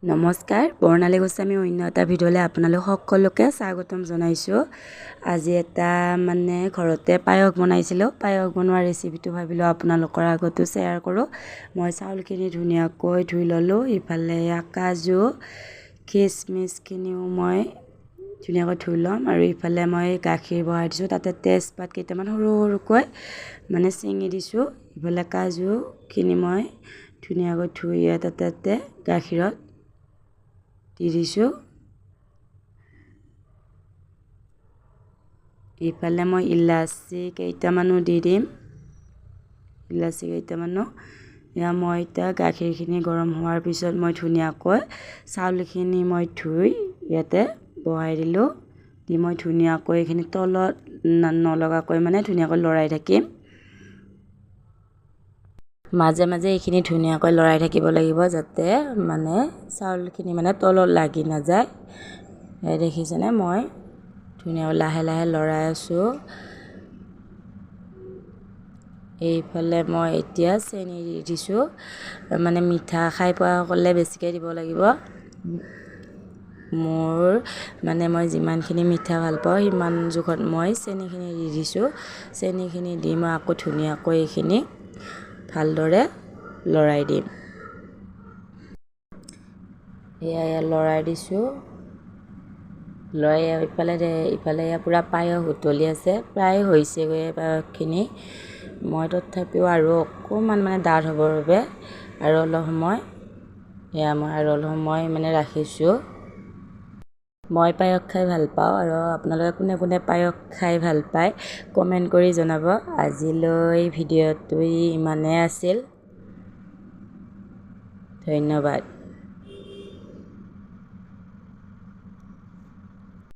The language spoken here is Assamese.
নমস্কাৰ, বৰ্ণালী গোস্বামী অন্য এটা ভিডিঅ'লৈ আপোনালোক সকলোকে স্বাগতম জনাইছোঁ। আজি এটা মানে ঘৰতে পায়স বনাইছিলোঁ। পায়স বনোৱা ৰেচিপিটো ভাবিলোঁ আপোনালোকৰ আগতো শ্বেয়াৰ কৰোঁ। মই চাউলখিনি ধুনীয়াকৈ ধুই ল'লোঁ। ইফালে কাজু খিচমিচখিনিও মই ধুনীয়াকৈ ধুই ল'ম। আৰু ইফালে মই গাখীৰ বহাই দিছোঁ, তাতে তেজপাত কেইটামান সৰু সৰুকৈ মানে ছিঙি দিছোঁ। ইফালে কাজুখিনি মই ধুনীয়াকৈ ধুই তাতে গাখীৰত দি দিছোঁ। ইফালে মই ইলাচি কেইটামানো দি দিম, ইলাচি কেইটামানো। এয়া মই এতিয়া গাখীৰখিনি গৰম হোৱাৰ পিছত মই ধুনীয়াকৈ চাউলখিনি মই ধুই ইয়াতে বহাই দিলোঁ। দি মই ধুনীয়াকৈ এইখিনি তলত নলগাকৈ মানে ধুনীয়াকৈ লৰাই থাকিম। মাজে মাজে এইখিনি ধুনীয়াকৈ লৰাই থাকিব লাগিব, যাতে মানে চাউলখিনি মানে তলত লাগি নাযায়। এই দেখিছেনে, মই ধুনীয়াকৈ লাহে লাহে লৰাই আছোঁ। এইফালে মই এতিয়া চেনি দি দিছোঁ। মানে মিঠা খাই পোৱাসকলে বেছিকৈ দিব লাগিব। মোৰ মানে মই যিমানখিনি মিঠা ভাল পাওঁ সিমান জোখত মই চেনিখিনি দি দিছোঁ। চেনিখিনি দি মই আকৌ ধুনীয়াকৈ এইখিনি ভালদৰে লৰাই দিম। এয়া লৰাই দিছোঁ। লৰাই ইফালে ইফালে এয়া পূৰা পায়স উতলি আছে, প্ৰায় হৈছেগৈ পায়সখিনি। মই তথাপিও আৰু অকণমান মানে ডাঠ হ'বৰ বাবে আৰু অলপ সময় এয়া মই আৰু অলপ সময় মানে ৰাখিছোঁ। মই পায়স খাই ভাল পাওঁ, আৰু আপোনালোকে কোনে কোনে পায়স খাই ভাল পায় কমেণ্ট কৰি জনাব। আজিলৈ ভিডিঅ'টো ইমানেই আছিল, ধন্যবাদ।